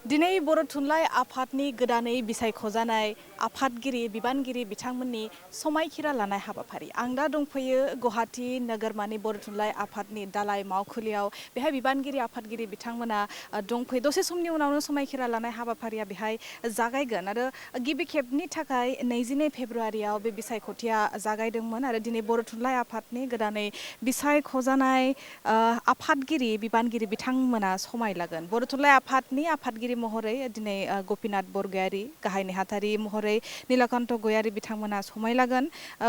दिनै बर' थुनलाइ आफादनि गोदानै बिसायख'जानाय आफादगिरि बिबानगिरि बिथांमोननि समायखिरा लानाय हाबाफारि आं दा दंफैयो गुवाहाटी नोगोरमानि बर' थुनलाइ आफादनि दालाइ मावखुलियाव बेहाय बिबानगिरि आफादगिरि बिथांमोना दंफैयो दसे समनि उनावनो समायखिरा लानाय हाबाफारिया बेहाय जागायगोन आरो गिबि खेबनि थाखाय 22 फेब्रुआरियाव बे बिसायख'थिया जागायदोंमोन आरो दिनै बर' थुनलाइ आफादनि गोदानै बिसायख'जानाय आफादगिरि बिबानगिरि बिथांमोना समाय लागोन बर' थुनलाइ आफादनि आफादगिरि महरै दिनै गपिनाथ बरगयारी गाहाय नेहाथारि महरै नीलकान्त गयारी बिथांमोना समाय लागोन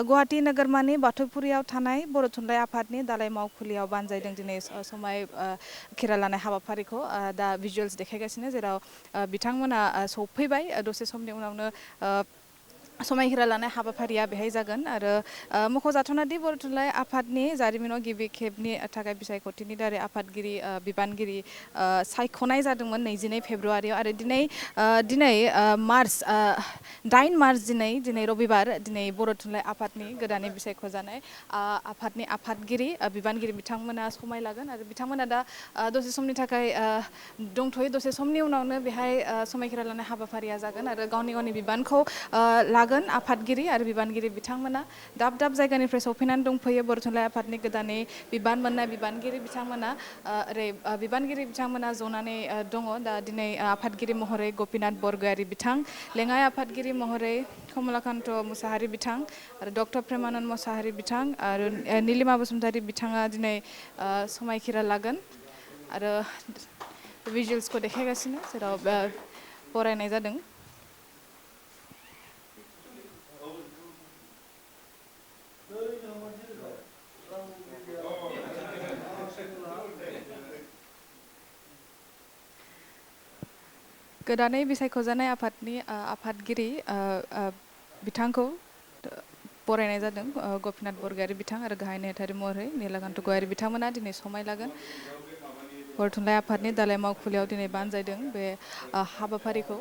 गुवाहाटी नोगोरमानि बाथौफुरियाव थानाय बर' थुनलाइ आफादनि दालाइ मावखुलियाव बानजायदों दिनै समाय खिरा लानाय हाबाफारिखौ दा भिजुअल्स देखायगासिनो जेराव बिथांमोना सफैबाय दसे समनि उनावनो समायखिरा लानाय हाबाफारिया बेहाय जागोन आरो मख'जाथावनादि बर' थुनलाइ आफादनि जारिमिनाव गिबि खेबनि थाखाय बिसायख'थिनि दारै आफादगिरि बिबानगिरि सायख'नाय जादोंमोन 22 फेब्रुआरियाव आरो दिनै मार्च 8 मार्च दिनै रबिबार दिनै बर' थुनलाइ आफादनि गोदानै बिसायख'जानाय आफादनि आफादगिरि बिबानगिरि बिथांमोना समाय लागोन आरो बिथांमोना दा दसे समनि थाखाय दंथ'यो दसे समनि उनावनो बेहाय समायखिरा लानाय हाबाफारिया जागोन आरो गावनि बिबानखौ लागोन आफादगिरि आरो बिबानगिरि बिथांमोना दाब दाब जायगानिफ्राय सफैनानै दंफैयो बर' थुनलाइ आफादनि गोदानै बिबान मोननाय बिबानगिरि बिथांमोना ओरै बिबानगिरि बिथांमोना जनानै दङ दा दिनै आफादगिरि महरै गपिनाथ बरगयारी बिथां लेङाइ आफादगिरि महरै कमलाकान्त मुसाहारि बिथां आरो डक्टर प्रेमानन्द मुसाहारि बिथां आरो नीलिमा बसुमतारी बिथाङा दिनै समायखिरा लागोन आरो भिजुअल्सखौ देखायगासिनो जेराव बरायनाय जादों गोदानै बिसायख'जानाय आफादनि आफादगिरि बिथांखौ बरायनाय जादों गपिनाथ बरगयारी बिथां आरो गाहाय नेहाथारि महरै नीलकान्त गयारी बिथांमोना दिनै समाय लागोन बर' थुनलाइ आफादनि दालाइ मावखुलियाव दिनै बानजायदों बे हाबाफारिखौ